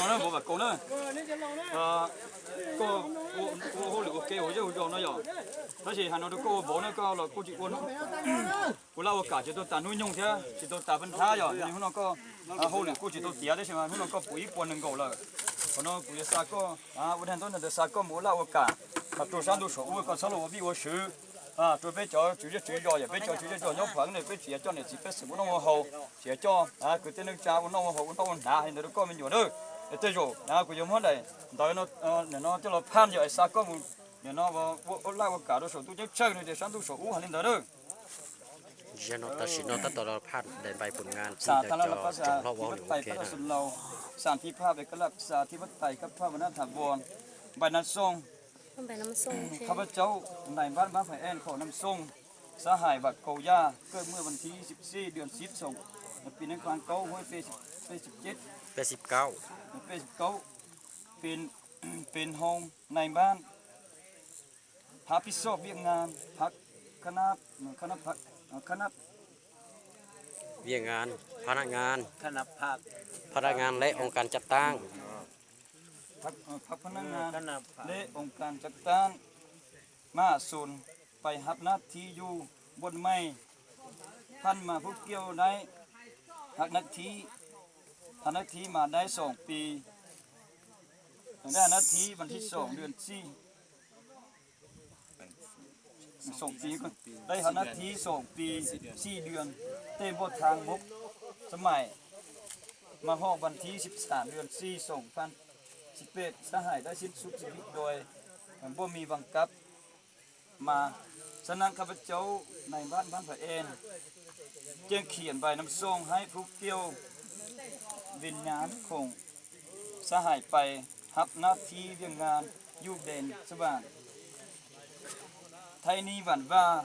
Vauv Vam Kaus na, koj ua hauj lwm ua ke ua zej ua zos no yog, tab sis hais no rau koj ua vauv na koj los kuj tsis ua, ua laj ua kam tsis tau tas hnub nyoog thiab tsis tau tas pab nthab yog hnub no koj hauj lwm kuj tsis tau tiav tab sis mas hnub no koj puv ib puas nees nkaum lawm. Qhov no kuv yuav xa koj ua dag ntaub ntawd xa koj mus ua laj ua kam rau sab ntuj saum ub, koj txhob los ua vij ua sw rau peb cov tswv zej tswv zos, yog peb cov tswv zej zos nyob pheev ne peb tsis yuav coj niam txiv pej xeem ua noj ua haus, tsis yuav coj kwv tij neej tsa ua noj ua haus ua noj ua hnav li ntawd rau koj me nyuam na. Es tej zaum kuv yuav muab daim ntawv no coj los phaj yog es xa koj mus nim no ua laj ua kam rau saum ntuj ceeb tsheej no ces sab ntuj saum ub hais li ntawd na. Zaum no tam sim no tab tom los phaj daim npai pum nga txij cov tsoom hlob ua hauj lwm ua ke na. Xam thib phaj pem kab laj xa thib pab tais kab phaj vas nab tham voos npai nam xoo. Khab pab caub nais npab npab phais en khaum nam xoo, xab hais Vam Kaus Yaj, kawj muaj vas thib xib xij dua xib xoom, pim neeb khab kaub huab peb xib ceb, peb xib kaub, pem hoo nais npab, phav phij xoj viaj ngas, phav khab nab, khab nab, viaj ngas, phav nab ngas, phav nab ngas lej oo kas cav taab, phav nab ngas lej oo kas cav taab, maj xun pais hab nab thib yug npuaj meej, phaj mas phub kiau daib hab nab thib, hab nab thib mas daib xoom pis, daib hab nab thib vas thib xoom dua xij, xoom pis, daib hab nab thib xoom pis xij dua, tej npuaj thaab muv xab maim, mas hom vas thib xib xam dua xij xoom phaj xib peb xab hais daib xib xub xib pib dua, npuaj mis vas kab mas xab nab khab pab caub nais npab npab phais en, ceeb khiam npais nam xoo haib phub kiau, vin nyas khoom xab hais pais hab nab thib viaj ngas yuj dees xab vam, thaib nib vam vaj,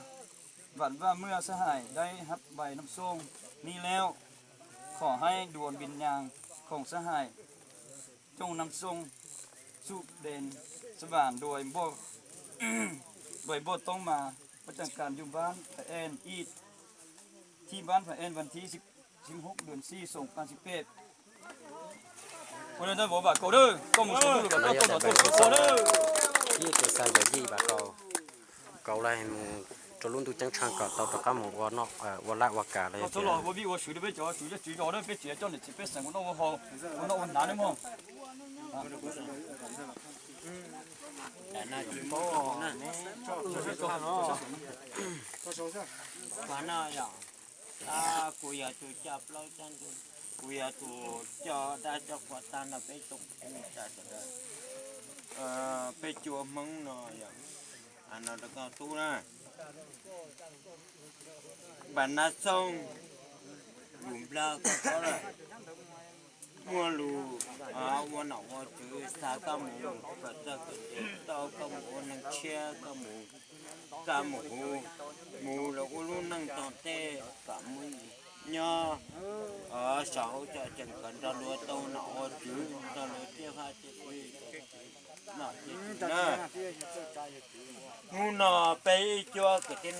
vam vaj muaj xab hais daib hab npais nam xoo nib leub, khom haib dua vin nyas khoom xab hais cooj nam xoo xuj dees xab vam dua, dua npuaj toob mas pab caag kas yug npab phais en ib, thib npab phais en vas thib xib hub dua xij xoom phaj xib peb. Ua le ntawd vauv Vam Kaus na, koj mus saum ntuj lawm kom koj tau nov tuaj sib ua na. Ib tus xa yawm yij Vam Kaus, Kaus lawv mus rau lub ntuj ceeb tsheej kom tau rov qab mus ua laj ua kam lawm. Koj txhob los ua vij ua sw rau peb cov tswv zej tswv zos na, peb tsis yuav coj niam txiv peb xeem ua noj ua haus, ua noj ua hnav na mog. Kuv yog tus coj plaub coj ntug, kuv yog tus coj dab coj qhua tag nrho peb tsoom Hmoob sawv daws, peb cua Hmoob no yog, no rau koj tub na, npam nab xoo, lus nplog koj paub lawm, muaj lus ua nom ua tswv xa koj mus kom txog kom tes tau, koj mus ua neeg tshiab, koj mus, koj mus hu, mus los ua lub neej tom tej kom mus nyob saum hauv cov tseem kom nrog luag tau nom ua tswv, nrog luag ciaj faj ciaj fwj, nom ciaj tswv na. Hnub no peb ib cuab kwv tij